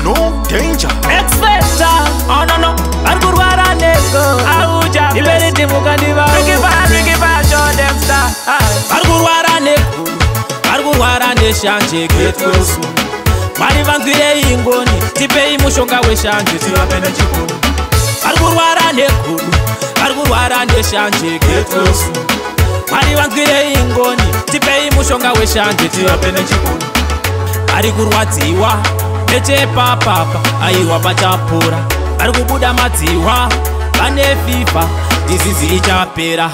No danger. X-Factor, oh no no, vari kurwara neko auja iberiti mukandiva show them star. Vari kurwara neko, vari kurwara neshanje, get well soon. Mwari vanzwirei ngoni, tipei mushonga weshanje, tivape nechikuru. Vari kurwara negodo, vari kurwara neshanje, get well soon. Mwari vanzwirei ngoni, tipei mushonga weshanje, tivape nechikuru. Vari kurwadziwa nechepapapa, aiwa pachapora. Vari kubuda madziwa, vane fever, disease ichapera.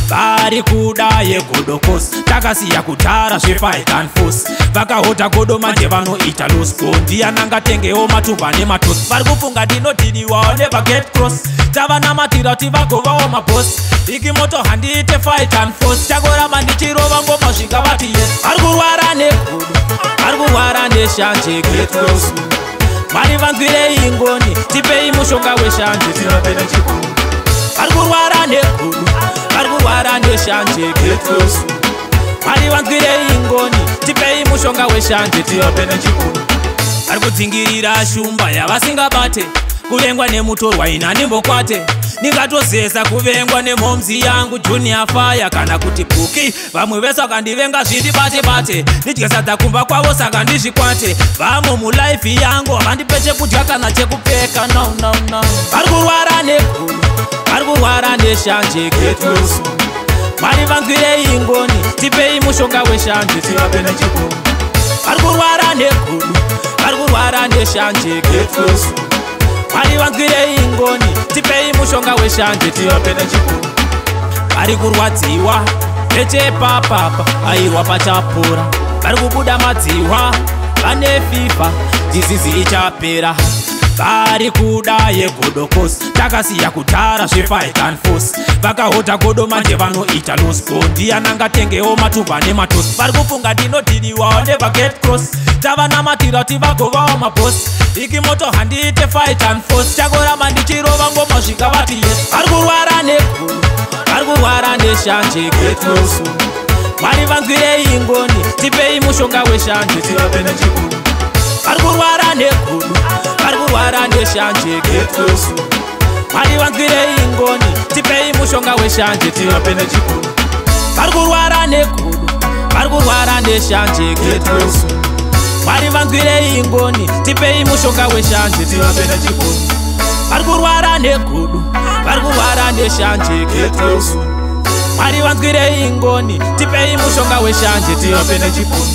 Vari kuda yegodo kosi, takasiya kudhara zvefight and force. Vakahota godo manje vanoita lose go. Ndiyanangatengewo matumba nematosi. Vari kufunga ndinodhiniwawo, never get cross. Tavanamatira kuti vagovawo mabosi. Ikimoto handiite fight and force, chakoramba ndichirova ngoma svika vati yes. Vari kurwara negodo, vari kurwara neshanje, get well soon. Mwari vanzwirei ngoni, tipei mushonga weshanje, tivape nechikuru. Vari kurwara negodo, vari kurwara neshanje, get well soon. Mwari vanzwirei ngoni, tipei mushonga weshanje, tivape nechikuru. Vari kudzingirira shumba yavasingabate, kuvengwa nemutorwa ina ndimbokwate. Ndingatozeza kuvengwa nemhomzi yangu Junior Fire kana kuti Puki. Vamwe vese vakandivenga zvindibate bate, ndidye sadza kumba kwavo saka ndizvikwate. Vamwe mulife yangu havandipe chekudya kana chekupfeka, no no no. Vari kurwara negodo, vari kurwara neshanje, get well soon. Mwari vanzwirei ngoni, tipei mushonga weshanje, tivape nechikuru. Vari kurwara negodo, vari kurwara neshanje, get well soon. Mwari vanzwirei ngoni, tipei mushonga weshanje, tivape nechikuru. Vari kurwadziwa nechepapapa, aiwa pachapora. Vari kubuda madziwa, vane fever, disease ichapera. Vari kuda yegodo kosi, takasiya kudhara zvefight and force. Vakahota godo manje vanoita lose go. Ndiyanangatengewo matumba nematosi. Vari kufunga ndinodhiniwawo, never get cross. Tavanamatira kuti vagovawo mabosi. Ikimoto handiite fight and force, chakoramba ndichirova ngoma svika vati yes. Vari kurwara negodo, vari kurwara neshanje, get well soon. Mwari vanzwirei ngoni, tipei mushonga weshanje, tivape nechikuru. Vari kurwara negodo, vari kurwara neshanje, get well soon. Mwari vanzwirei ngoni, tipei mushonga weshanje, tivape nechikuru. Vari kurwara negodo, vari kurwara neshanje, get well soon. Mwari vanzwirei ngoni, tipei mushonga weshanje, tivape nechikuru. Vari kurwara negodo, vari kurwara neshanje, get well soon. Mwari vanzwirei ngoni, tipei mushonga weshanje, tivape nechikuru.